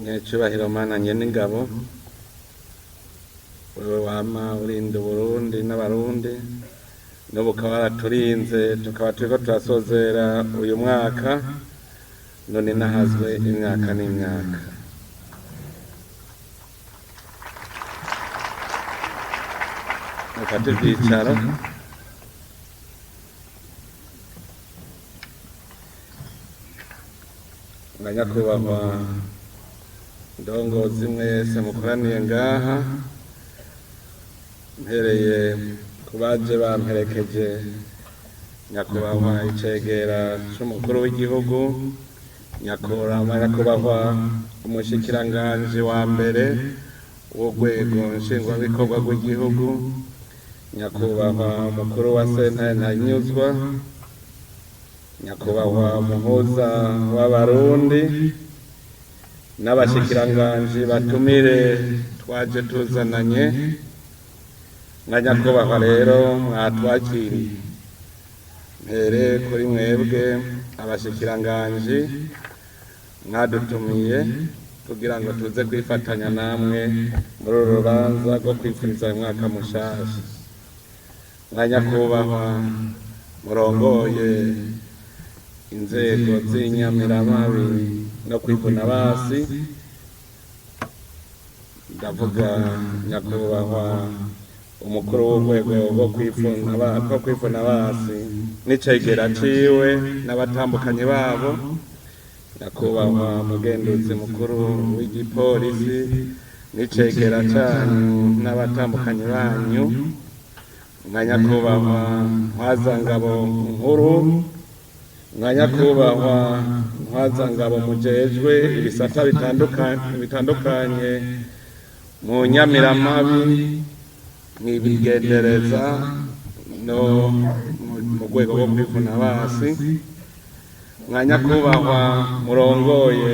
Nyacubahiro Mana nyen'ingabo, wewe wama urinda Uburundi n'Abarundi, n'ubu ukaba waraturinze tukaba turiko turasozera uyu mwaka, none nahazwe imyaka n'imyaka. Mufate ivyicaro. Na nyakubahwa ndongozi mwese mukoraniye ngaha, mpereye ku baje bamperekeje, nyakubahwa icegera c'umukuru w'igihugu, nyakubahwa umushikiranganji wa mbere w'urwego nshingwabikorwa rw'igihugu, nyakubahwa umukuru wa sentare Ntanyuzwa, nyakubahwa umuhuza w'Abarundi n'abashikiranganji batumire twaje tuzananye, na nyakubahwa rero mwatwakiriye. Mpere kuri mwebwe abashikiranganji mwadutumiye kugira ngo tuze kwifatanya namwe muri uru rubanza rwo kwipfuriza uyu mwaka mushasha. Mwa nyakubahwa murongoye inzego z'inyamiramabi no kwivuna basi, ndavuga nyakubahwa umukuru w'urwego rwo kwivuna basi n'icegera ciwe n'abatandukanye babo, nyakubahwa mugenduzi mukuru w'igipolisi n'icegera canyu n'abatandukanye banyu, nka nyakubahwa ntwazangabo nkuru, nka nyakubahwa ntwazangabo mujejwe ibisata bitandukanye mu nyamiramabi, mwibigendereza no mu rwego rwo kwivuna basi, nka nyakubahwa murongoye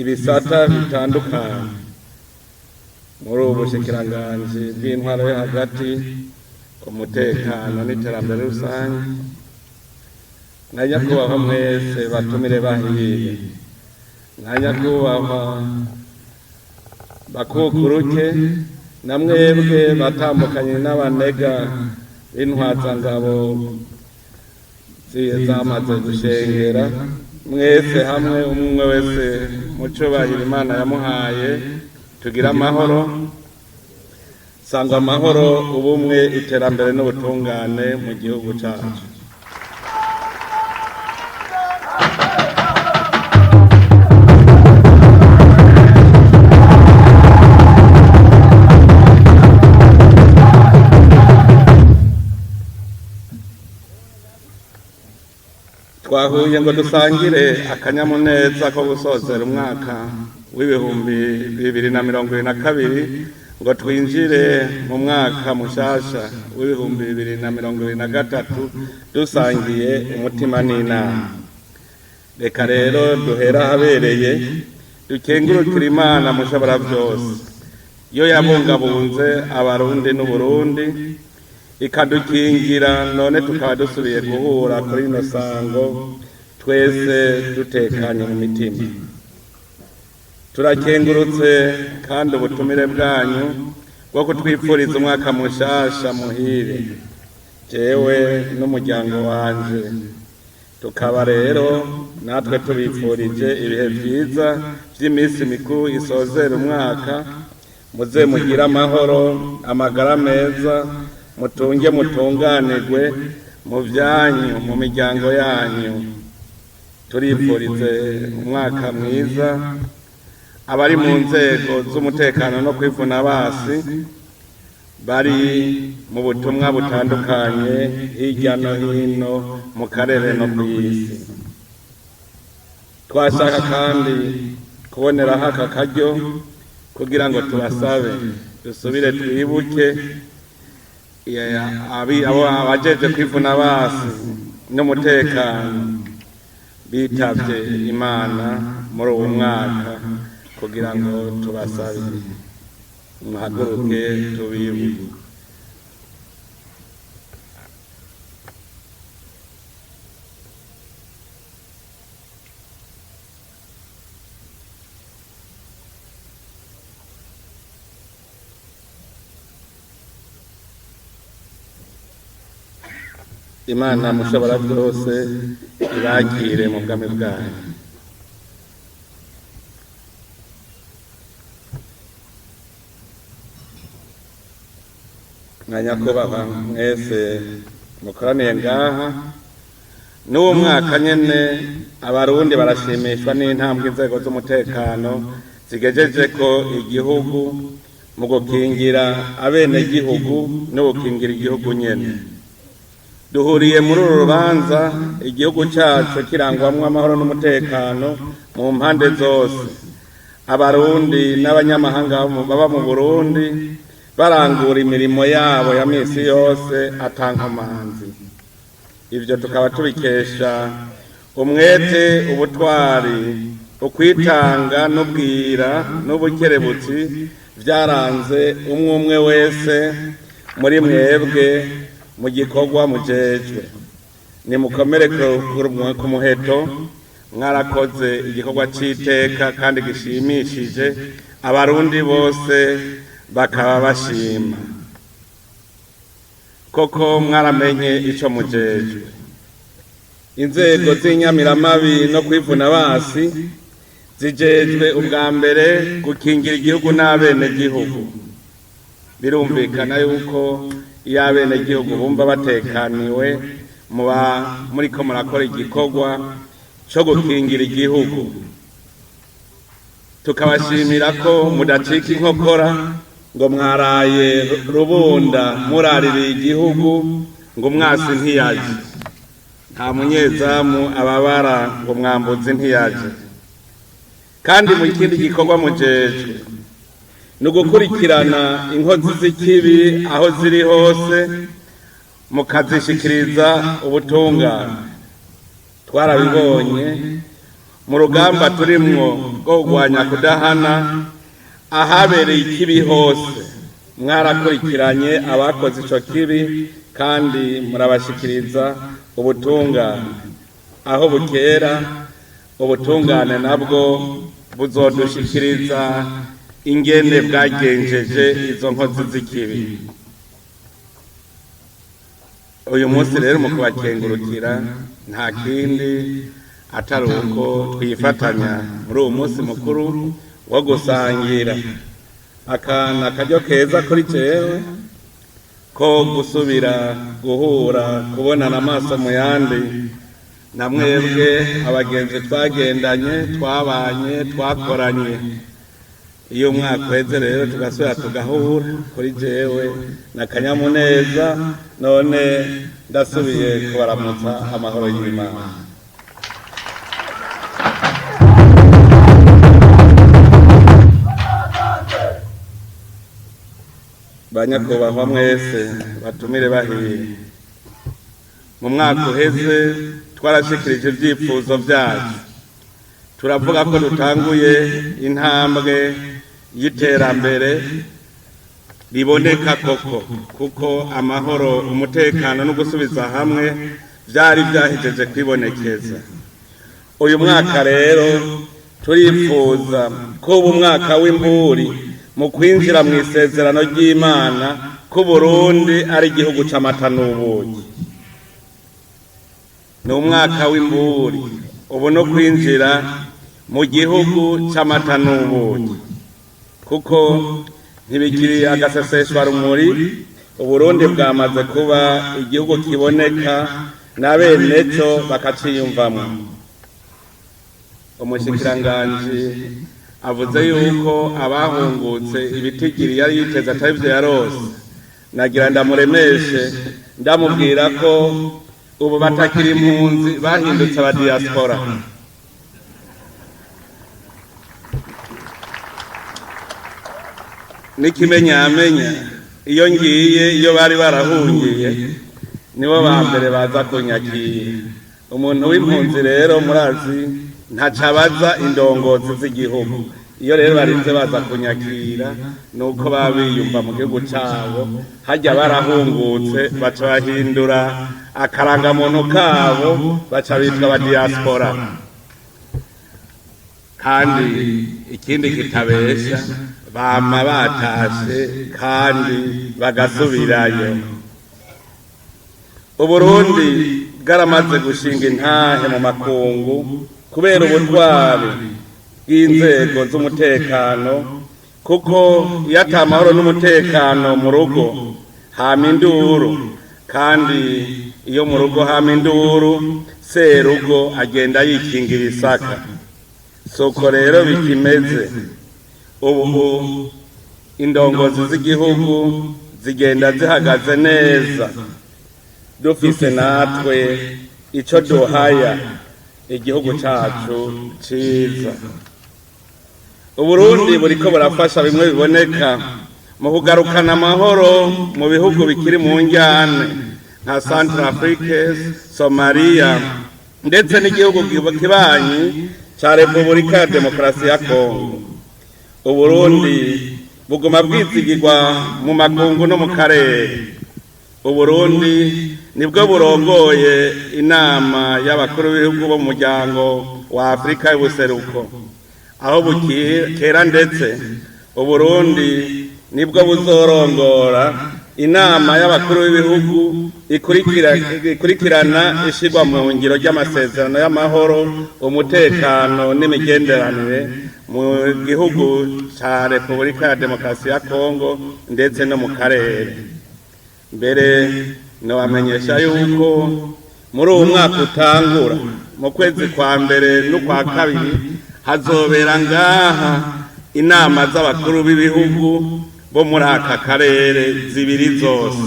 ibisata bitandukanye muri ubu bushikiranganji bw'intwaro yo hagati, umutekano n'iterambere rusange, nka nyakubahwa mwese batumire bahiye, nka nyakubahwa bakukuruke na mwebwe batambukanye n'abanega b'intwazangabo zamaze gushengera, mwese hamwe umwe wese mu cubahiro Imana yamuhaye, tugire amahoro, sangwa amahoro, ubumwe, iterambere n'ubutungane mu gihugu cacu. Twahuye ngo dusangire akanyamuneza ko gusozera umwaka w'2022, ngo twinjire mu mwaka mushasha w'2023 dusangiye umutima n'inama. Reka rero duhera ahabereye dukengurukira Imana mushobora byose, yo yabungabunze Abarundi n'Uburundi ikadukingira, none tukaba dusubiye guhura kuri ino sango twese dutekanye mu mitima. Turakengurutse kandi ubutumire bwanyu bwo kutwipfuriza umwaka mushasha muhire, jewe n'umuryango wanje. Tukaba rero natwe tubipfurije ibihe vyiza vy'iminsi mikuru isozera umwaka. Muze mugire amahoro, amagara meza, mutunge mutunganirwe mu vyanyu, mu miryango yanyu. Turipfurize umwaka mwiza abari mu nzego z'umutekano no kwivuna basi bari mu butumwa butandukanye hirya no hino mu karere no ku isi. Twashaka kandi kuboneraho aka karyo kugira ngo tubasabe dusubire twibuke abo abajeje kwivuna basi n'umutekano bitavye Imana muri uwo mwaka, Kugira ngo tubasabe muhaguruke tubibuke. Imana mushobora byose ibakire mu bwami bwayo. Mwa nyakubahwa mwese mukoraniye ngaha, n'uwo mwaka nyene Abarundi barashimishwa n'intambwe inzego z'umutekano zigejeje ko igihugu mu gukingira abenegihugu no gukingira igihugu nyene. Duhuriye muri uru rubanza igihugu cyacu kirangwamwo amahoro n'umutekano mu mpande zose, Abarundi n'abanyamahanga baba mu Burundi barangura imirimo yabo ya misi yose atankomanzi. Ivyo tukaba tubikesha umwete, ubutwari, ukwitanga n'ubwira n'ubukerebutsi vyaranze umwe umwe wese muri mwebwe mu gikorwa mujejwe. Nimukomere ku muheto, mwarakoze igikorwa c'iteka kandi gishimishije, Abarundi bose bakaba bashima. Koko mwaramenye ico mujejwe. Inzego z'inyamiramabi no kwivuna basi zijejwe ubwa mbere gukingira igihugu n'abenegihugu. Birumvikana yuko iyo abenegihugu bumva batekaniwe, muba muriko murakora igikorwa co gukingira igihugu. Tukabashimira ko mudacika inkokora ngo mwaraye rubunda muraririye igihugu ngo umwasi ntiyaje. Nta munyezamu ababara ngo mwambuzi ntiyaje. Kandi mu kindi gikorwa mujejwe ni ugukurikirana inkozi z'ikibi aho ziri hose, mukazishikiriza ubutungane. Twarabibonye mu rugamba turimwo rwo kurwanya kudahana, ahabereye ikibi hose mwarakurikiranye abakoze ico kibi kandi murabashikiriza ubutungane. Aho bukera ubutungane nabwo buzodushikiriza ingene bwagenjeje izo nkozi z'ikibi. Uyu munsi rero mu kubakengurukira nta kindi atari uko twifatanya muri uwo munsi mukuru wo gusangira. Aka ni akaryo keza kuri jewe ko gusubira guhura, kubonana amaso mu yandi na mwebwe abagenzi twagendanye, twabanye, twakoranye. Iyo umwaka uheze rero tugasubira tugahura, kuri jewe na akanyamuneza. None ndasubiye kubaramutsa amahoro y'Imana. Banyakubahwa mwese batumire bahiye, mu mwaka uheze twarashikirije ibyifuzo byacu, turavuga ko dutanguye intambwe y'iterambere riboneka koko, kuko amahoro, umutekano no gusubiza hamwe byari byahejeje kwibonekeza. Uyu mwaka rero turifuza ko ubu mwaka w'imburi mu kwinjira mu isezerano ry'Imana ko Burundi ari igihugu c'amata n'ubuki. Ni umwaka w'imburi ubu no kwinjira mu gihugu c'amata n'ubuki, kuko ntibikiri agaseseshwarumuri. Uburundi bwamaze kuba igihugu kiboneka na bene co bakaciyumvamwo. Umushikiranganji avuze yuko abahungutse ibitigiri yari yiteze atari vyo yarose. Nagira ndamuremeshe, ndamubwira ko ubu batakiri impunzi, bahindutse aba diaspora. N'ikimenyamenya, iyo ngiye iyo bari barahungiye nibo ba mbere baza kunyakira. Umuntu w'impunzi rero murazi ntacabaza indongozi z'igihugu. Iyo rero barinze baza kunyakira, nuko baba biyumva mu gihugu cabo. Hajya barahungutse, baca bahindura akarangamuntu kabo, baca bitwa aba diaspora. Kandi ikindi kitabesha, bama batashe kandi bagasubirayo. Uburundi bwaramaze gushinga intahe mu makungu kubera ubutwari bw'inzego z'umutekano, kuko iyo ata mahoro n'umutekano mu rugo hama induru, kandi iyo mu rugo hama induru, serugo agenda yikinga ibisaka. Soko rero bikimeze ubu, indongozi z'igihugu zigenda zihagaze neza, dufise natwe ico duhaya igihugu cacu ciza. Uburundi buriko burafasha bimwe biboneka mu kugarukana amahoro mu bihugu bikiri mu njyane nka Centrafrique, Somalia, ndetse n'igihugu kibanyi ca Repubulika ya Demokarasi ya Kongo. Uburundi buguma bwizigirwa mu makungu no mu karere. Uburundi nibwo burongoye inama y'abakuru b'ibihugu bo mu muryango wa Afurika y'ubuseruko aho bukera, ndetse Uburundi nibwo buzorongora inama y'abakuru b'ibihugu ikurikirana ishirwa mu ngiro ry'amasezerano y'amahoro, umutekano n'imigenderanire mu gihugu ca Repubulika ya Demokarasi ya Kongo ndetse no mu karere. Mbere nobamenyesha yuko muri uwu mwaka utangura, mu kwezi kwa mbere n'ukwa kabiri, hazobera ngaha inama z'abakuru b'ibihugu bo muri aka karere zibiri zose.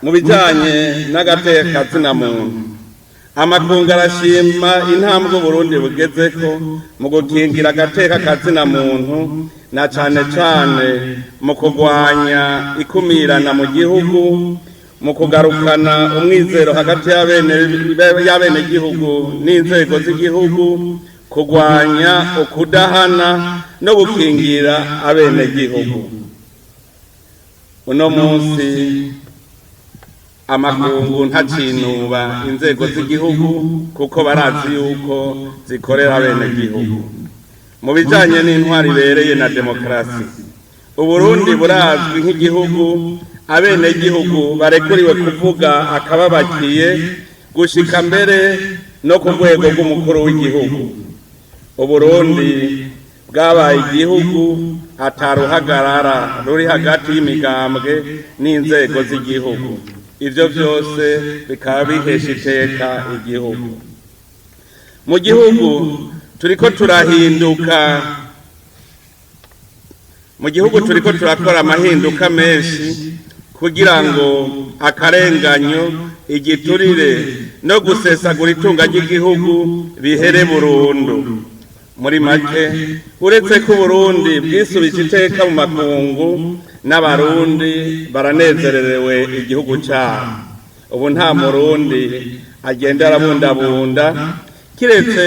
Mu bijanye n'agateka muntu, amakungu arashima intambwe Uburundi bugezeko mu gukingira agateka kazina muntu, na cane cane mu kurwanya ikumirana mu gihugu, mu kugarukana umwizero hagati y'abenegihugu n'inzego z'igihugu, kurwanya ukudahana no gukingira abenegihugu. Uno munsi amakungu ntacinuba inzego z'igihugu, kuko barazi yuko zikorera abenegihugu. Mu bijanye n'intwari ibereye na demokarasi, Uburundi burazwi nk'igihugu abenegihugu barekuriwe kuvuga akababakiye, gushika mbere no ku rwego rw'umukuru w'igihugu. Uburundi bwabaye igihugu ataruhagarara ruri hagati y'imigambwe n'inzego z'igihugu. Ivyo vyose bikaba bihesha iteka igihugu. Mu gihugu turiko turahinduka, mu gihugu turiko turakora amahinduka menshi kugira ngo akarenganyo, igiturire no gusesagura itunga ry'igihugu bihere burundu. Muri make, uretse ko Uburundi bwisubije iteka mu makungu, n'Abarundi baranezererewe igihugu cyabo. Ubu nta Murundi agenda arabundabunda, kiretse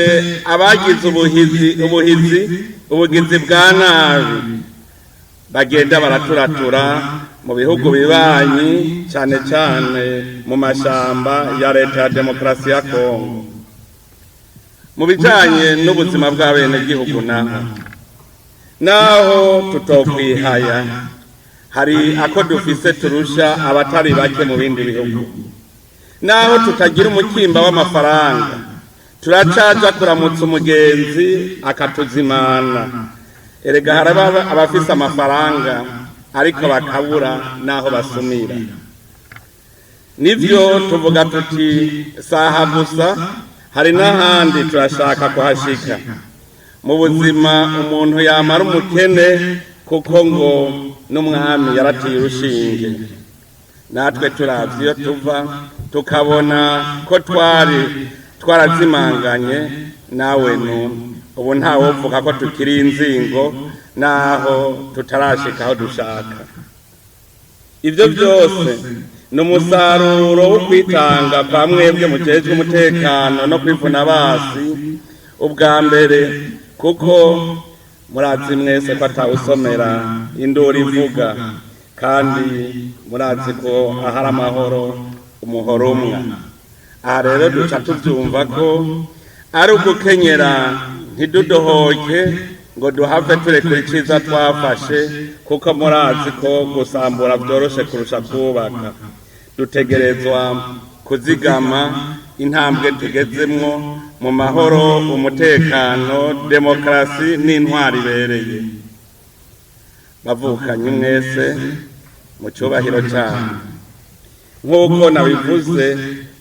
abagize ubuhizi ubuhizi ubugizi bwa nabi bagenda baraturatura mu bihugu bibanyi, cyane cyane mu mashamba ya Leta ya Demokarasi ya Kongo. Mu bijanye n'ubuzima bw'abenegihugu naho, naho tutokwihaya, hari ako dufise turusha abatari bake mu bindi bihugu. Naho tutagira umukimba w'amafaranga, turacaja kuramutsa umugenzi akatuzimana. Erega haraba abafise amafaranga ariko bakabura n'aho basumira. Nivyo tuvuga tuti saha gusa, hari n'ahandi turashaka kuhashika. Mu buzima umuntu yamara umukene, kuko ngo n'umwami yaratiye urushinge. Natwe turavye iyo tuva, tukabona ko twari twarazimanganye nawe nu ubu ntawovuga ko tukiri inzingo, naho tutarashika aho dushaka. Ivyo byose Ni umusaruro wo kwitanga kwa mwebwe mujejwe umutekano no kwivuna basi ubwa mbere, kuko murazi mwese ko atawusomera induru ivuga, kandi murazi ko ahari amahoro umuhoro umwe. Aha rero duca tuvyumva ko ari ugukenyera ntidudohoke ngo duhave turekura iciza twafashe, kuko murazi ko gusambura vyoroshe kurusha kubaka. Dutegerezwa kuzigama intambwe tugezemwo mu mahoro, umutekano, demokarasi n'intwaro ibereye. Bavukanye mwese mu cubahiro cane, nk'uko nabivuze,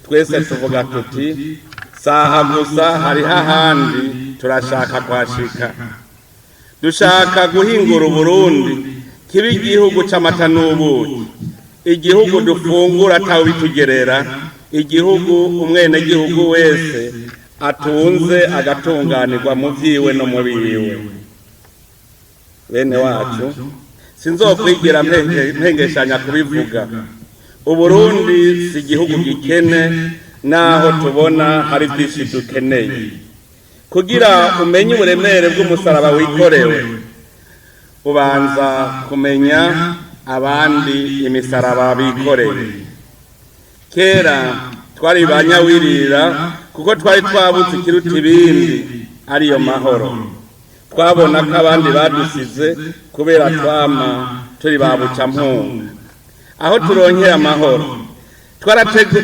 twese tuvuga tuti saha gusa hariho ahandi turashaka kuhashika. Dushaka guhingura Uburundi kibe igihugu c'amata n'ubuki, igihugu dufungura atawubitugerera, igihugu umwenegihugu wese atunze agatunganirwa mu vyiwe no mu biwe. Bene wacu, sinzokwigira mpengeshanya kubivuga, Uburundi si igihugu gikene, naho tubona hari byinshi dukeneye. Kugira umenye uburemere bw'umusaraba wikorewe, ubanza kumenya abandi imisaraba bikoreye. Kera twari ba nyawirira kuko twari twabuze ikiruta ibindi, ariyo mahoro. Twabona ko abandi badusize kubera twama turi ba bucampunga. Aho turonkeye amahoro,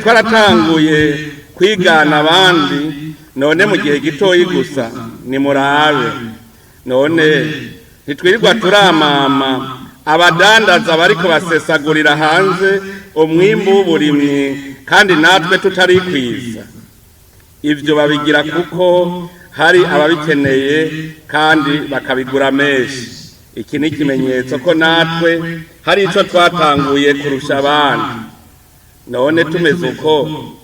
twaratanguye kwigana abandi. None mu gihe gitoyi gusa, nimurabe none ntitwirirwa turamama abadandaza bariko basesagurira hanze umwimbu w'uburimyi, kandi natwe tutarikwiza. Ivyo babigira kuko hari ababikeneye kandi bakabigura menshi. Iki ni ikimenyetso ko natwe hari ico twatanguye kurusha abandi. None tumeze uko,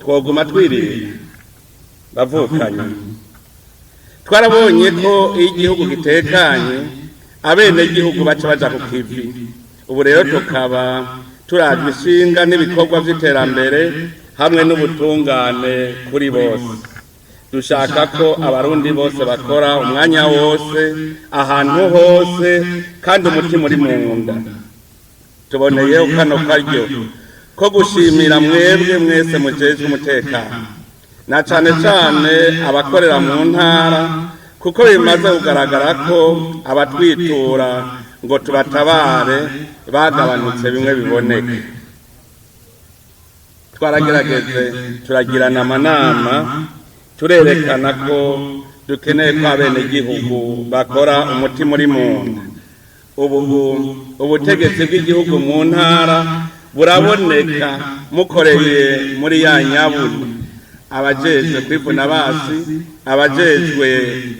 twoguma twirira? Bavukanye, twarabonye ko iyo igihugu gitekanye, abenegihugu baca baja ku kivi. Ubu rero tukaba turajwe ishinga n'ibikorwa vy'iterambere hamwe n'ubutungane kuri bose. Dushaka ko Abarundi bose bakora umwanya wose, ahantu hose, kandi umutima uri mu nda. Tuboneyeho kano karyo ko gushimira mwebwe mwese mujejwe umutekano, na cane cane abakorera mu ntara, kuko bimaze kugaragara ko abatwitura ngo tubatabare bagabanutse bimwe biboneka. Twaragerageze turagirana amanama, turerekana ko dukeneye ko abenegihugu bakora umutima uri mu nda. Ubu ubutegetsi bw'igihugu mu ntara buraboneka mukoreye muri ya nyabuni: abajejwe kwivuna basi, abajejwe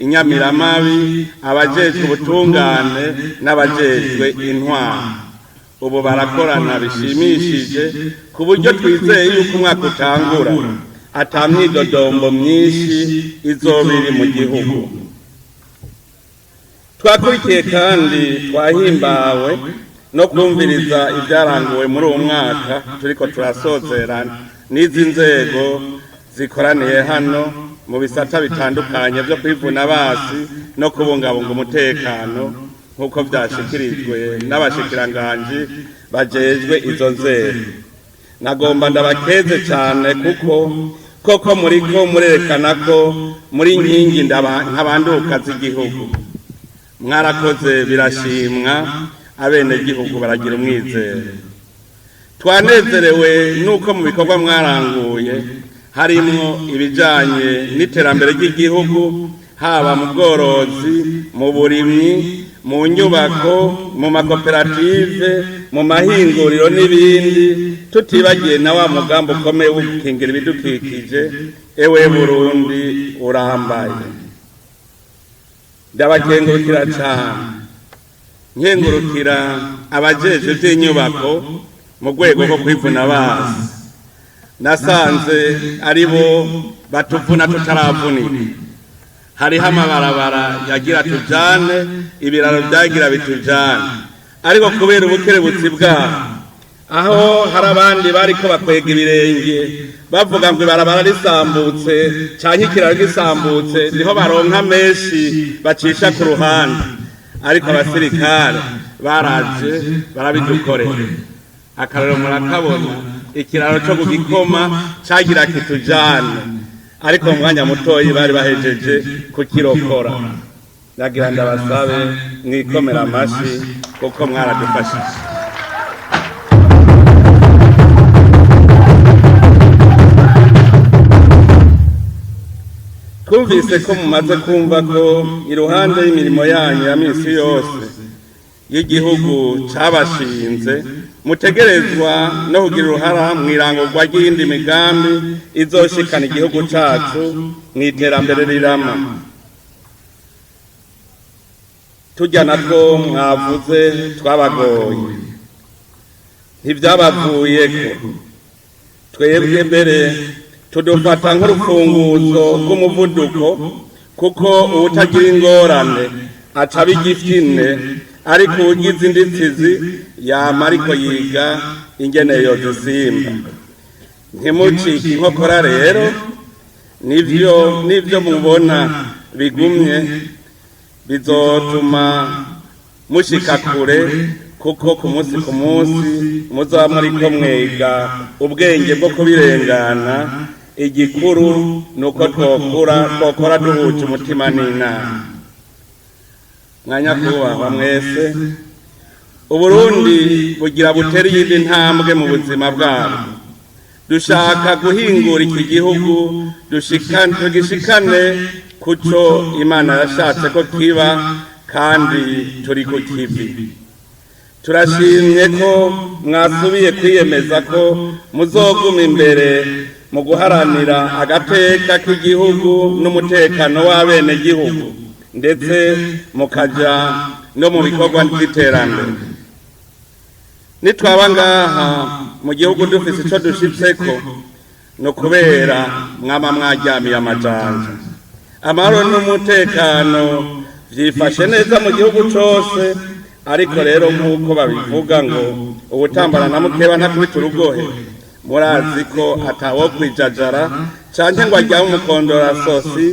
inyamiramabi, abajejwe ubutungane n'abajejwe intwaro. Ubu barakorana bishimishije, ku buryo twizeye yuko umwaka utangura ata myidodombo myinshi izoba iri mu gihugu. Twakurikiye kandi twahimbawe no kumviriza ibyaranguwe muri uwo mwaka turiko turasozera n'izi nzego zikoraniye hano mu bisata bitandukanye byo kwivuna basi no kubungabunga umutekano, nk'uko vyashikirijwe n'abashikiranganji bajejwe izo nzego. Nagomba ndabakeze cyane, kuko koko muriko murerekana ko muri nkingi ntabanduka z'igihugu. Mwarakoze birashimwa, abenegihugu baragira umwizero. Twanezerewe nuko mu bikorwa mwaranguye harimwo ibijanye n'iterambere ry'igihugu, haba mu bworozi, mu burimyi, mu nyubako, mu makoperative, mu mahinguriro n'ibindi, tutibagiye na wa mugambi ukomeye wo gukingira ibidukikije, Ewe Burundi Urambaye. Ndabakengurukira cyane, nkengurukira abajejwe iby'inyubako mu rwego rwo kwivuna basi. Nasanze ari bo batuvuna tutaravunika. Hariho amabarabara yagira tujane, ibiraro byagira bitujane, ariko kubera ubukerebutsi bwabo Aho hari abandi bariko bakwega ibirenge bavuga ngo ibarabara risambutse canke ikiraro gisambutse niho baronka menshi bacisha ku ruhande, ariko abasirikare baraje barabidukorera. Akarorero murakabona, ikiraro co ku Gikoma cagira kitujane, ariko mu mwanya mutoyi bari bahejeje kukirokora. Nagira ndabasabe mwikomera amashi kuko mwaradufashije. Twumvise ko mumaze kumva ko iruhande y'imirimo yanyu ya misi yose y'igihugu cabashinze, mutegerezwa no kugira uruhara mw'irangurwa ry'iyindi migambi izoshikana igihugu cacu mw'iterambere rirama. Turya natwo mwavuze twabagoye, ntivyabavuyeko. Twebwe mbere tudufata nk'urufunguzo rw'umuvuduko, kuko uwutagira ingorane aca aba igifyine, ariko uwugize inditizi yama ariko yiga ingene yozisimba. Ntimucike inkokora rero, nivyo mubona bigumye bizotuma mushika kure, kuko ku munsi ku munsi muzoba muriko mwiga ubwenge bwo kubirengana. Igikuru nuko twokora duhuje umutima n'inama. Mwanyakubahwa mwese, Uburundi bugira butere iyindi ntambwe mu buzima bwabwo. Dushaka guhingura iki gihugu tugishikane kuco Imana yashatse ko kiba, kandi turi ku kivi. Turashimye ko mwasubiye kwiyemeza ko muzoguma imbere mu guharanira agateka k'igihugu n'umutekano w'abenegihugu, ndetse mukaja no mu bikorwa vy'iterambere. Nitwaba ngaha mu gihugu dufise ico dushitseko, no kubera mwama mwaryamiye amajanja. Amahoro n'umutekano vyifashe neza mu gihugu cose, ariko rero nk'uko babivuga ngo ubutambara na mukeba ntakubita urugohe, murazi ko atawo kwijajara canke ngo aryame umukondora sosi.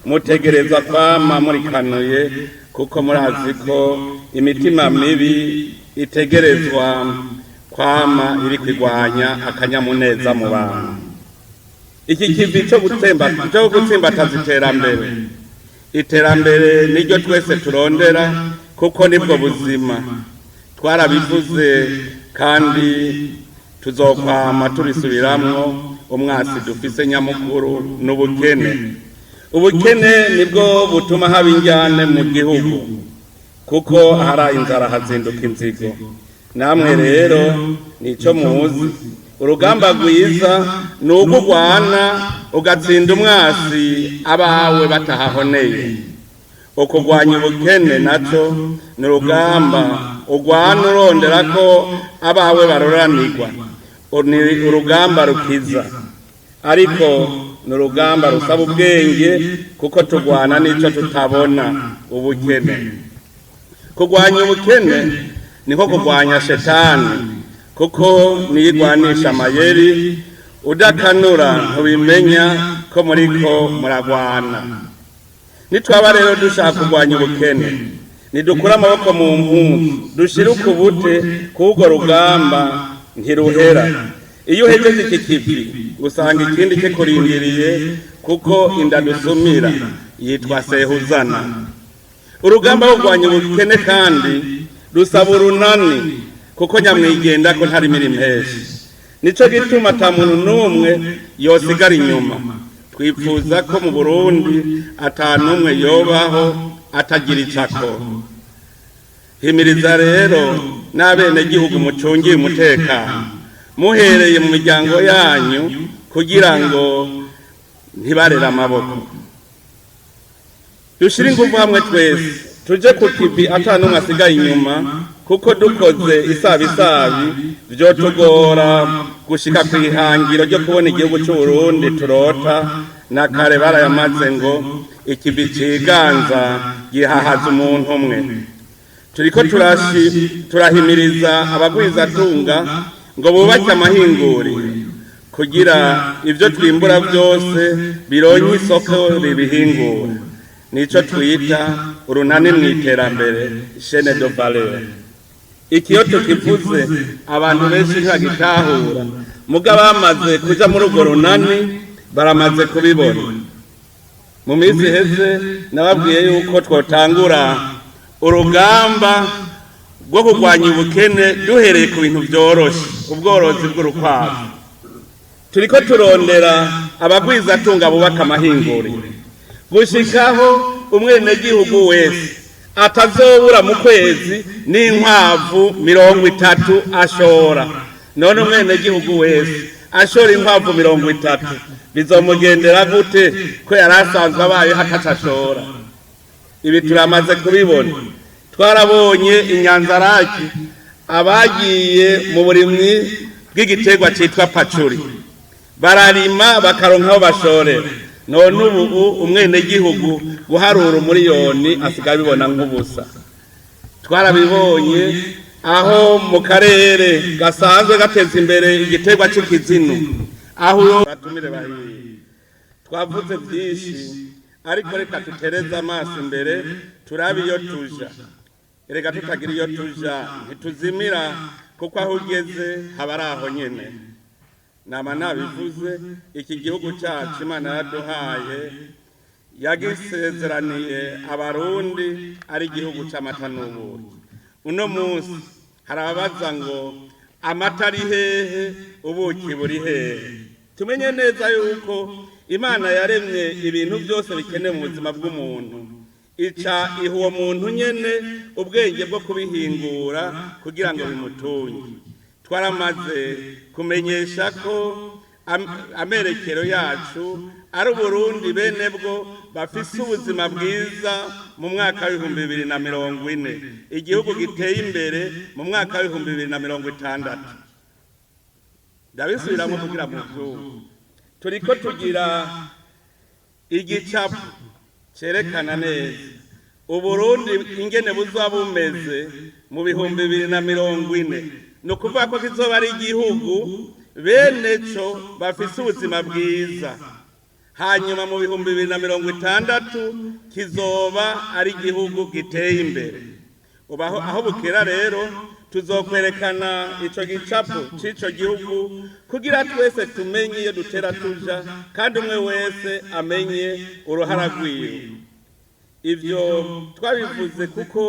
Mutegereza kwama murikanuye, kuko murazi ko imitima mibi itegerezwa kwama iri kwigwanya akanyamuneza mu bantu. Iki kivi co gutsimbataza iterambere, iterambere niryo twese turondera, kuko nibwo buzima. Twarabivuze kandi tuzokwama tubisubiramwo. Umwasi dufise nyamukuru n'ubukene. Ubukene nibwo butuma haba injyane mu gihugu, kuko ahari inzara hazinduka inzigo. Namwe rero nico muzi, urugamba rwiza ni urwo urwana ugatsinda umwasi abawe batahahoneye. Ukugwanya ubukene naco ni urugamba urwana urondera ko abawe baroranirwa. Ni urugamba rukiza, ariko ni urugamba rusaba ubwenge, kuko turwana n'ico tutabona, ubukene. Kurwanya ubukene ni nko kurwanya shetani, kuko niyigwanisha amayeri, udakanura ntubimenya ko muriko muragwana. Nitwaba rero dushaka kurwanya ubukene, nidukure amaboko mu mpuzu, dushire ukubute k'urwo rugamba ntiruhera. Iyo uhejeje iki kivi usanga ikindi kikurindiriye, kuko inda dusumira yitwa sehuzana. Urugamba rwo kurwanya ubukene kandi rusaba urunani, kuko nyamwigenda ko ntari mirimo henshi. Nico gituma ata muntu n'umwe yosigara inyuma. Twipfuza ko mu Burundi ata n'umwe yobaho atagira ico akora. Himiriza rero n'abenegihugu mucungiye umutekano, muhereye mu miryango yanyu, kugira ngo ntibarere amaboko. Dushire ingufu hamwe twese, tuje ku kivi ata n'umwe asigaye inyuma, kuko dukoze isabisabi vyotugora gushika kw'ihangiro ryo kubona igihugu c'Uburundi turota. Na kare barayamaze ngo ikivi ciganza gihahaza umuntu umwe. Turiko turahimiriza abagwizatunga Ngo bubake amahinguriro kugira ibyo twimbura byose bironke isoko ribihingura. Nico twita urunani mu iterambere, chaîne de valeur. Iki iyo tukivuze, abantu benshi ntibagitahura, muga bamaze kuja muri urwo runani baramaze kubibona. Mu minsi iheze nababwiye yuko twotangura urugamba rwo kurwanya ubukene duhereye ku bintu byoroshe, ubworozi bw'urukwavu. Turiko turondera abagwizatunga bubaka amahinguriro gushikaho umwenegihugu wese atazobura mu kwezi n'inkwavu 30 ashora. None umwenegihugu wese ashora inkwavu 30, bizomugendera gute ko yari asanzwe abayeho ataco ashora? Ibi turamaze kubibona. Twarabonye inyanzaraki abagiye mu burimyi bw'igiterwa citwa pacuri, bararima bakaronka aho bashorera. None ubu umwenegihugu guharura umuriyoni asigaye abibona nk'ubusa. Twarabibonye aho mu karere gasanzwe gateza imbere igiterwa c'ikizinu, aho batumire bahiye. Twavuze byinshi, ariko reka tutereze amaso imbere, turabe iyo tuja. Erega tutagira iyo tuja ntituzimira, kuko aho ugeze haba ari aho nyene. Nama nabivuze, iki gihugu cyacu Imana yaduhaye, yagisezeraniye Abarundi ari igihugu c'amata n'ubuki. Uno munsi hari ababaza ngo amata ari hehe, ubuki buri hehe? Tumenye neza yuko Imana yaremye ibintu byose bikenewe mu buzima bw'umuntu, ica iha uwo muntu nyene ubwenge bwo kubihingura kugira ngo bimutunge. Twaramaze kumenyesha ko amerekero yacu ari Uburundi bene bwo bafise ubuzima bwiza mu mwaka w'2040, igihugu giteye imbere mu mwaka w'2060. Ndabisubiramo kugira mu vyumve. Turiko tugira igicapo cerekana neza Uburundi ingene buzoba bumeze mu 2040. Ni ukuvuga ko kizoba ari igihugu bene co bafise ubuzima bwiza, hanyuma mu 2060 kizoba ari igihugu giteye imbere. Ubu aho bukera rero tuzokwerekana ico gicapo c'ico gihugu kugira twese tumenye iyo dutera tuja, kandi umwe wese amenye uruhara rwiwe. Ibyo twabivuze kuko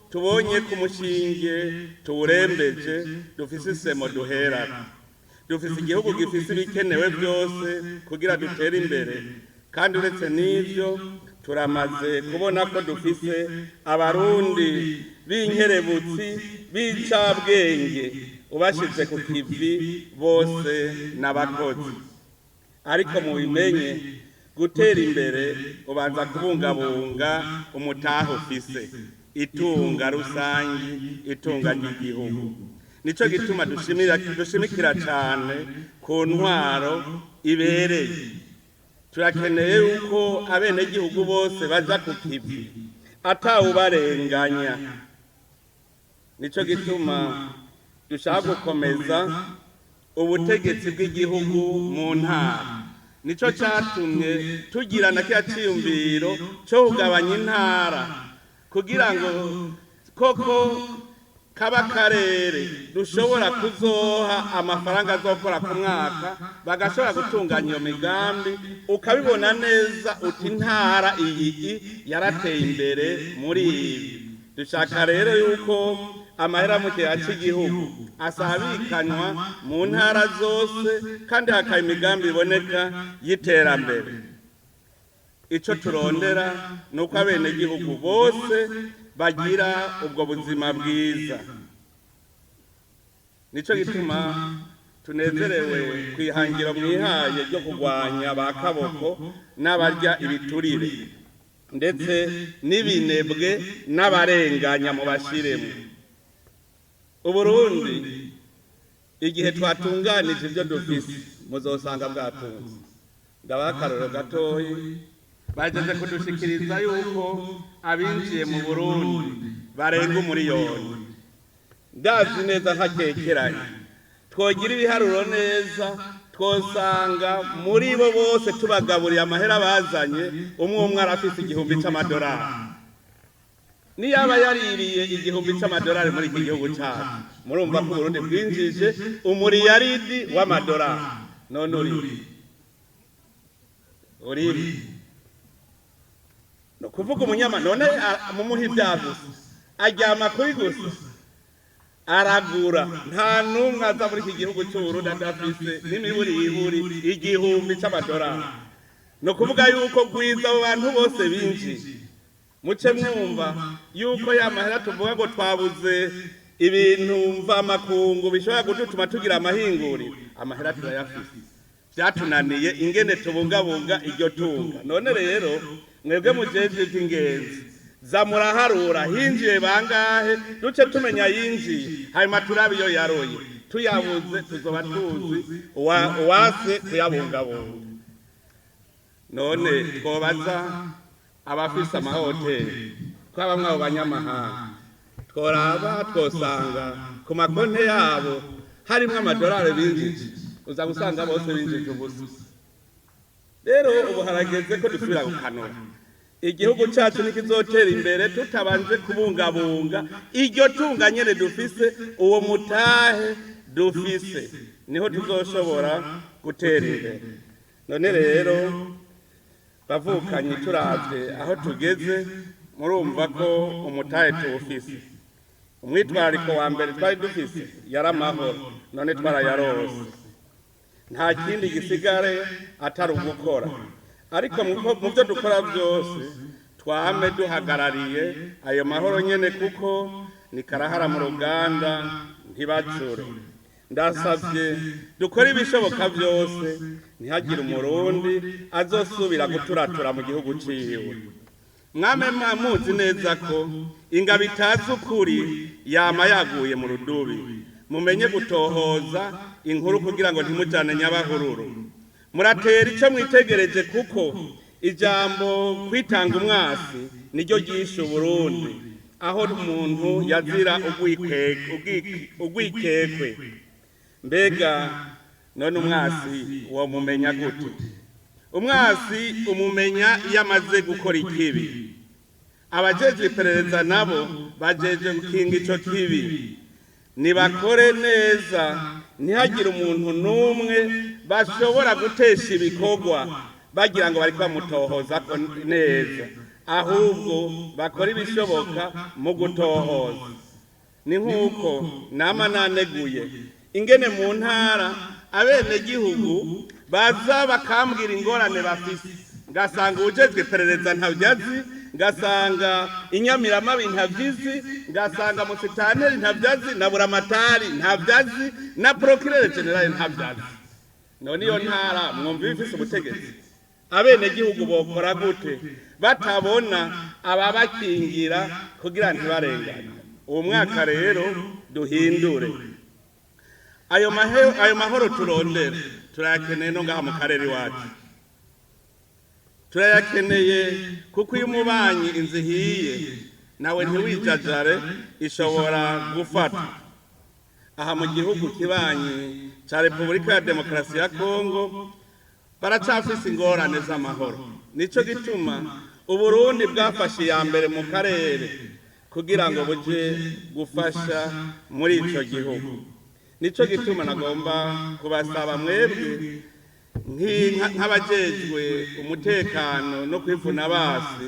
tubonye ku mushinge tuwurembeje, dufise isemo duherako, dufise igihugu gifise ibikenewe byose kugira dutere imbere. Kandi uretse n'ibyo, turamaze kubona ko dufise Abarundi b'inkerebutsi, b'incabwenge, ubashize ku kivi bose n'abakozi. Ariko mubimenye, gutera imbere ubanza kubungabunga umutahe ufise, itunga rusangi, itunga ry'igihugu. Nico gituma dushimikira cane ku ntwaro ibereye. Turakeneye yuko abenegihugu bose baja ku kivi atawubarenganya. Nico gituma dushaka gukomeza ubutegetsi bw'igihugu mu ntara. Nico catumye tugira na kiriya ciyumviro co kugabanya intara, kugira ngo koko kaba karere dushobora kuzoha amafaranga azokora ku mwaka, bagashobora gutunganya iyo migambi, ukabibona neza uti intara iyi yarateye imbere muri ibi. Dushaka rero yuko amahera mu kigega cy'igihugu asabikanywa mu ntara zose, kandi hakaba imigambi iboneka y'iterambere. Ico turondera ni uko abenegihugu bose bagira ubwo buzima bwiza. Nico gituma tunezerewe kwihangiro mwihaye ryo kurwanya ba kaboko n'abarya ibiturire, ndetse n'ibinebwe n'abarenganya mu bashiremo. Uburundi, igihe twatunganije ibyo dufise, muzosanga bwatunze. Ndabaha akarorero gatoyi. Bageze kudushikiriza yuko abinjiye mu Burundi barenga umuriyoni. Ndazi neza ntakekeranye. Twogira ibiharuro neza, twosanga muri bo bose tubagaburiye amahera bazanye, umwe umwe arafise 1000 c'amadolari. Niyaba yaririye 1000 c'amadolari muri iki gihugu cyacu, murumva ko Uburundi bwinjije umuriyaridi w'amadolari. None uri no kuvuga umunyama, none mumuha ibya gusa, aryama kuri gusa, aragura. Nta n'umwe aza muri iki gihugu cy'Uburundi adafise n'imiburiburi 1000 c'amadolari. Ni ukuvuga yuko gwiza abo bantu bose binjiye, muce mwumva yuko ya mahera tuvuga ngo twabuze ibintu mvamakungu bishobora kudutuma tugira amahinguriro, amahera turayafise, byatunaniye ingene tubungabunga iryo tunga. None rero mwebwe mujejwe iby'ingenzi, za muraharura hinjiye bangahe, duce tumenya yinjiye, hanyuma turabe iyo yaroye. Tuyabuze tuzoba tuzi uwase kuyabungabunga. None twobaza abafise amahoteli ko bamwe abo banyamahanga tworaba, twosanga ku makonte yabo harimwo amadolari binjije? Uza gusanga bose binjije ubusa. Rero ubu harageze ko dusubira gukanura. Igihugu cyacu ntikizotera imbere tutabanje kubungabunga iryo tunga nyene dufise, uwo mutahe dufise, niho tuzoshobora gutera imbere. None rero bavukanye, turavye aho tugeze, murumva ko umutahe tuwufise. Umwitwarariko wa mbere twari dufise yari amahoro, none twarayarose. Nta kindi gisigare atari ugukora, ariko mu byo dukora byose twame duhagarariye ayo mahoro nyene, kuko ni karahara mu ruganda ntibacure. Ndasabye dukore ibishoboka byose ntihagire Umurundi azosubira guturatura mu gihugu ciwe. Mwame muzi neza ko ingabo itazi ukuri yama yaguye mu rudubi. Mumenye gutohoza inkuru kugira ngo ntimujane nyabahururu. Muratera icyo mwitegereje, kuko ijambo kwitanga umwasi niryo ryishe Uburundi, aho umuntu yazira ugwikekwe. Mbega none umwasi womumenya gute? Umwasi umumenya iyo amaze gukora ikibi. Abajejwe iperereza nabo bajeje gukinga ico kibi, nibakore neza, ntihagire umuntu n'umwe bashobora gutesha ibikorwa bagira ngo bariko bamutohoza ko neza, ahubwo bakora ibishoboka mu gutohoza. Ni nk'uko nama naneguye ingene mu ntara abenegihugu baza bakambwira ingorane bafise, ngasanga uwujejwe iperereza ntabyo azi, ngasanga inyamiramabi ntabyizi, ngasanga musitaneri ntabyo azi, na buramatari ntabyo azi, na procureur général ntabyo azi. None iyo ntara mwumva ibifise ubutegetsi? Abenegihugu bokora gute batabona ababakingira kugira ntibarengane? Uwo mwaka rero duhindure ayo mahoro turondera. Turayakeneye no ngaha mu karere iwacu turayakeneye, kuko iyo umubanyi inzu ihiye nawe ntiwijajare, ishobora gufata. Aha mu gihugu kibanyi cya Repubulika ya Demokarasi ya Kongo baracafise ingorane z'amahoro. Nico gituma Uburundi bwafashe iya mbere mu karere kugira ngo buje gufasha muri ico gihugu. Nico gituma nagomba kubasaba mwebwe nk'abajejwe umutekano no kwivuna basi,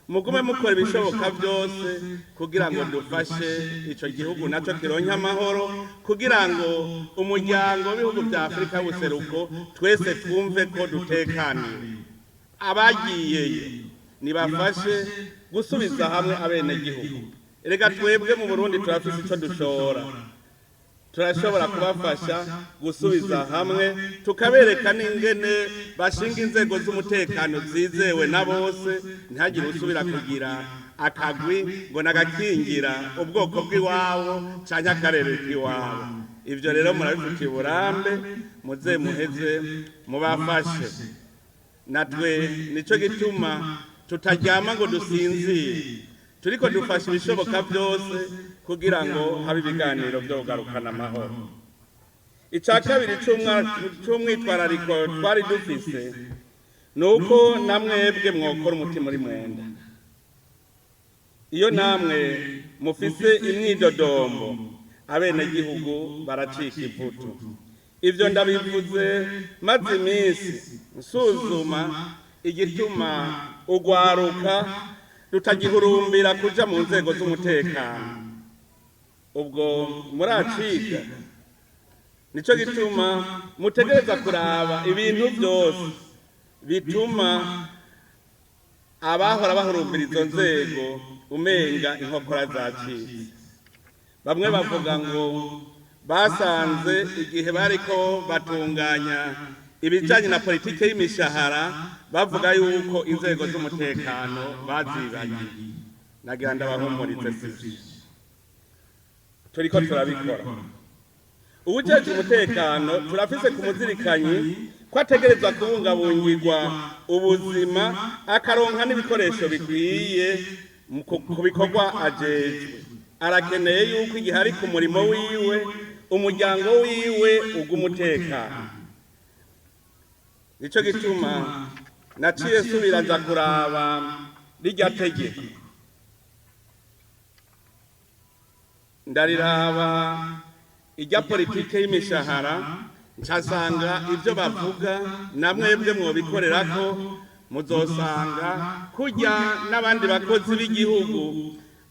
mugume mukora ibishoboka byose kugira ngo dufashe ico gihugu naco kironke amahoro, kugira ngo umuryango w'ibihugu vya Afurika y'ubuseruko twese twumve ko dutekaniwe. Abagiyeyo nibafashe gusubiza hamwe abenegihugu. Erega twebwe mu Burundi turafise ico dushora, turashobora kubafasha gusubiza hamwe, tukabereka n'ingene bashinga inzego z'umutekano zizewe na bose, ntihagire usubira kugira akagwi ngo nagakingira ubwoko bw'iwabo canke akarere k'iwabo. Ivyo rero murabifitiye uburambe, muze muheze mubafashe. Natwe nico gituma tutaryama ngo dusinzire, turiko dufasha ibishoboka byose kugira ngo habe ibiganiro byo kugarukana amahoro. Icya kabiri c'umwitwarariko twari dufise ni uko namwebwe mwokora umutima uri mu nda. Iyo namwe mufise imyidodombo, abenegihugu baracika ivutu. Ivyo ndabivuze maze iminsi nsuzuma igituma ugwaruka rutagihurumbira kuja mu nzego z'umutekano. Ubwo muraciga, nico gituma mutegereza kuraba ibintu byose bituma abahora bahurumbira izo nzego umenga inkokora zacitse. Bamwe bavuga ngo basanze igihe bariko batunganya ibijanye na politike y'imishahara, bavuga yuko inzego z'umutekano bazibagiye. Nagira ndabahumurize, sivyo, turiko turabikora. Uwujejwe umutekano turafise ku muzirikanyi ko ategerezwa kubungabungirwa ubuzima, akaronka n'ibikoresho bikwiye ku bikorwa ajejwe. Arakeneye yuko igihe ari ku murimo wiwe, umuryango wiwe uguma umutekano. Nico gituma naciye nsubira nza kuraba rirya tegeko, ndariraba ijya politike y'imishahara, ncasanga ibyo bavuga na mwebwe mwobikorera ko muzosanga kurya n'abandi bakozi b'igihugu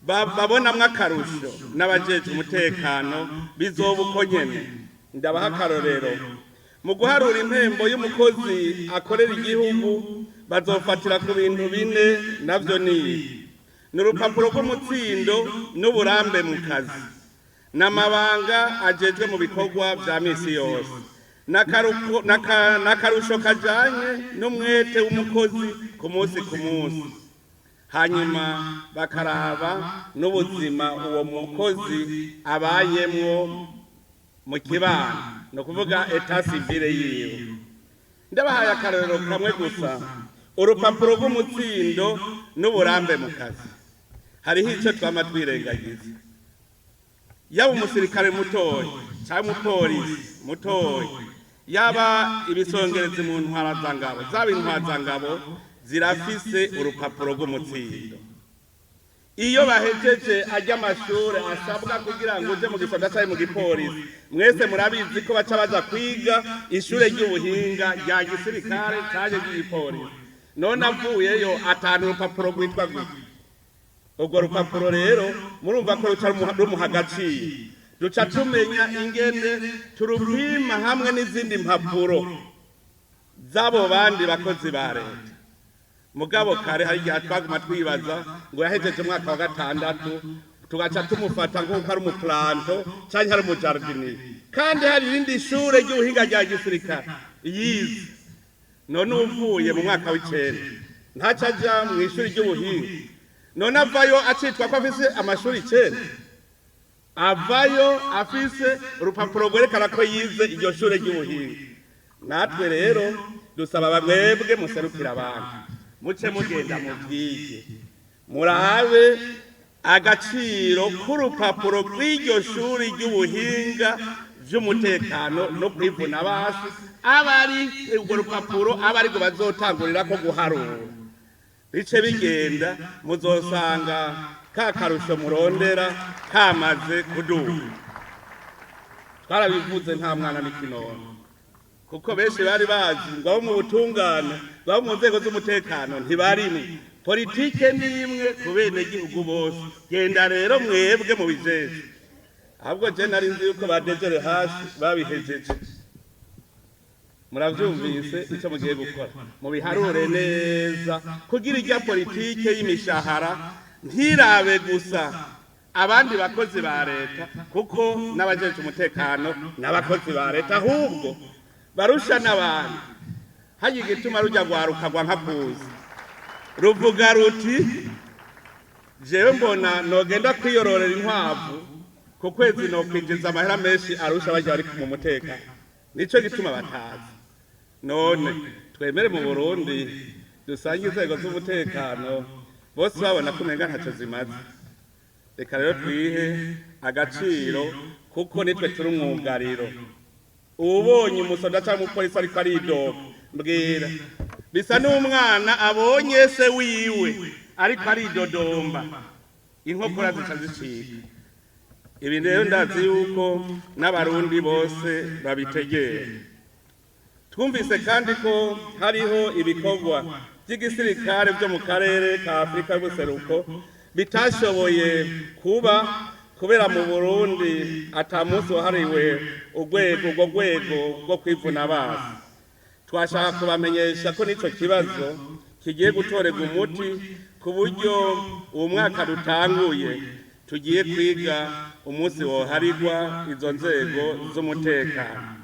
babonamwo akarusho, n'abajejwe umutekano bizoba uko nyene. Ndabaha akarorero: mu guharura impembo y'umukozi akorera igihugu, bazofatira ku bintu bine. Navyo ni ibi: ni urupapuro rw'umutsindo n'uburambe mu kazi, n'amabanga ajejwe mu bikorwa vya misi yose, n'akarusho kajanye n'umwete w'umukozi ku munsi ku munsi, hanyuma bakaraba n'ubuzima uwo mukozi abayemwo mu kibano, ni ukuvuga état civil yiwe. Ndabahaye akarorero kamwe gusa: urupapuro rw'umutsindo n'uburambe mu kazi. Hariho icyo twama twirengagiza: yaba umusirikare mutoya cyangwa umupolisi mutoya, yaba ibisongerezi mu ntwarazangabo, zaba intwazangabo, zirafise urupapuro rw'umutsindo iyo bahejeje ajya amashuri asabwa kugira ngo uje mu gisoda cyangwa mu gipolisi. Mwese murabizi ko baca baza kwiga ishure ry'ubuhinga rya gisirikare cyangwa ry'igipolisi. None avuyeyo atanu urupapuro rwitwa gutya. Urwo rupapuro rero murumva ko ruca rumuha agaciro, duca tumenya ingene turupima hamwe n'izindi mpapuro z'abo bandi bakozi ba leta. Mugabo kare hari igihe twaguma twibaza ngo yahejeje umwaka wa gatandatu, tugaca tumufata nk'uko ari umuplanton cyangwa ari umujardinier, kandi hari irindi shure ry'ubuhinga rya gisirikare yize. None uvuye mu mwaka w'icenda ntaco aja mu ishuri ry'ubuhinga? None avayo acitwa ko afise amashuri 9? Avayo afise urupapuro rwerekana ko yize iryo shure ry'ubuhinga. Natwe rero dusaba bamwebwe muserukira abantu, muce mugenda muvyige, murabe agaciro k'urupapuro rw'iryo shuri ry'ubuhinga vy'umutekano no kwivuna basi, aba ari urwo rupapuro aba ariko bazotangurira ko guharura. Bice bigenda, muzosanga ka karusho murondera kamaze kuduga. Twarabivuze, nta mwana n'ikinono, kuko benshi bari bazi ngo abo mu butungane, ngo abo mu nzego z'umutekano ntibarimwe. Politike ni imwe ku benegihugu bose. Genda rero mwebwe mu bijeje. Ahubwo je nari nzi yuko badejere hasi babihejeje. Muravyumvise icyo mugiye gukora, mubiharure neza kugira irya politike y'imishahara ntirabe gusa abandi bakozi ba leta, kuko n'abajejwe umutekano n'abakozi ba leta, ahubwo barusha n'abandi. Hajya igituma rujya rwaruka rwa nkakuzi ruvuga ruti: "Jewe mbona nogenda kwiyororera inkwavu, ku kwezi nokwinjiza amahera menshi arusha bajya bari mu mutekano." Nico gituma batazi. None twemere mu Burundi dusange inzego z'umutekano bose babona ko umenga ntacyo zimaze? Reka rero twihe agaciro, kuko nitwe turi umwugariro. Uwubonye umusoda cyangwa umupolisi ariko aridoga, mbwira, bisa n'umwana abonye se wiwe ariko aridodomba, inkokora zica zicika. Ibi rero ndazi yuko n'Abarundi bose babitegera. Twumvise kandi ko hariho ibikorwa by'igisirikare byo mu karere ka Afurika y'Ubuseruko bitashoboye kuba kubera mu Burundi ata munsi wahariwe urwego, urwo rwego rwo kwivuna abansi. Twashaka kubamenyesha ko n'ico kibazo kigiye gutorerwa umuti, ku buryo uwo mwaka dutanguye tugiye kwiga umunsi woharirwa izo nzego z'umutekano.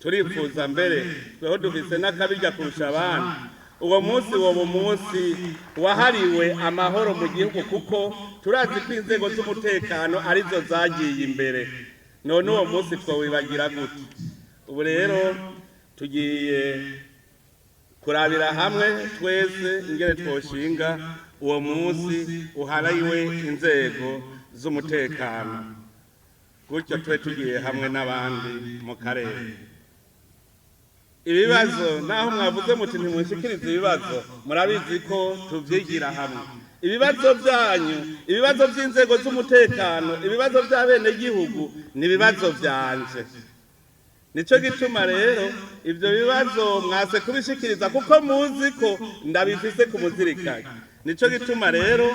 Turifuza mbere, tweho dufise n'akabirya kurusha abandi, uwo munsi woba umunsi wahariwe amahoro mu gihugu, kuko turazi ko inzego z'umutekano arizo zagiye imbere. None uwo munsi twowibagira gute? Ubu rero tugiye kurabira hamwe twese ingene twoshinga uwo munsi uhariwe inzego z'umutekano, gutyo tube tugiye hamwe n'abandi mu karere. Ibibazo, naho mwavuze muti ntimushikirize ibibazo, murabizi ko tuvyigira hamwe. Ibibazo byanyu, ibibazo by'inzego z'umutekano, ibibazo by'abenegihugu ni ibibazo vyanje. Nico gituma rero ivyo bibazo mwase kubishikiriza kuko muzi ko ndabifise ku muzirikanye. Nico gituma rero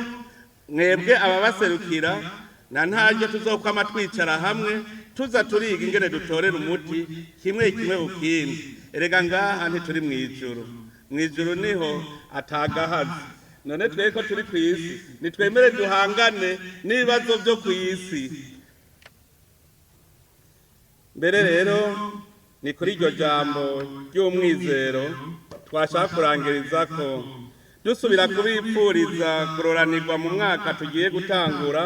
mwebwe ababaserukira na ntaryo tuzokwama twicara hamwe, tuza turiga ingene dutorera umuti kimwe kimwe ukindi. Erega ngaha ntituri mw'ijuru, mw'ijuru niho atagahazi. None twebwe ko turi kw'isi, nitwemere duhangane n'ibibazo vyo kw'isi. Mbere rero ni kuri iryo jambo ry'umwizero twashaka kurangiriza ko dusubira kubipfuriza kuroranirwa mu mwaka tugiye gutangura,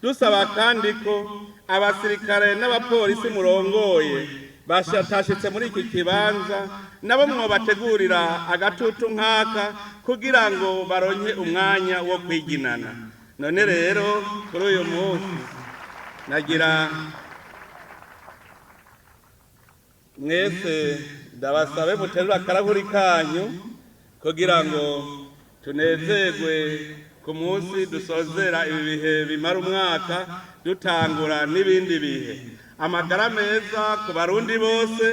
dusaba kandi ko abasirikare n'abapolisi murongoye bashatashitse muri iki kibanza nabo mwobategurira agatutu nk'aka kugira ngo baronke umwanya wo kwiginana. None rero kuri uyu munsi nagira mwese ndabasabe muterure akarahuri kanyu kugira ngo tunezerwe ku munsi dusozera ibi bihe bimara umwaka, dutangura n'ibindi bihe. Amagara meza ku Barundi bose,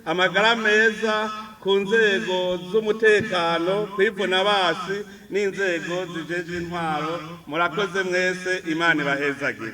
amagara meza ku nzego z'umutekano, kwivuna basi n'inzego zijejwe intwaro. Murakoze mwese, Imana ibahezagire.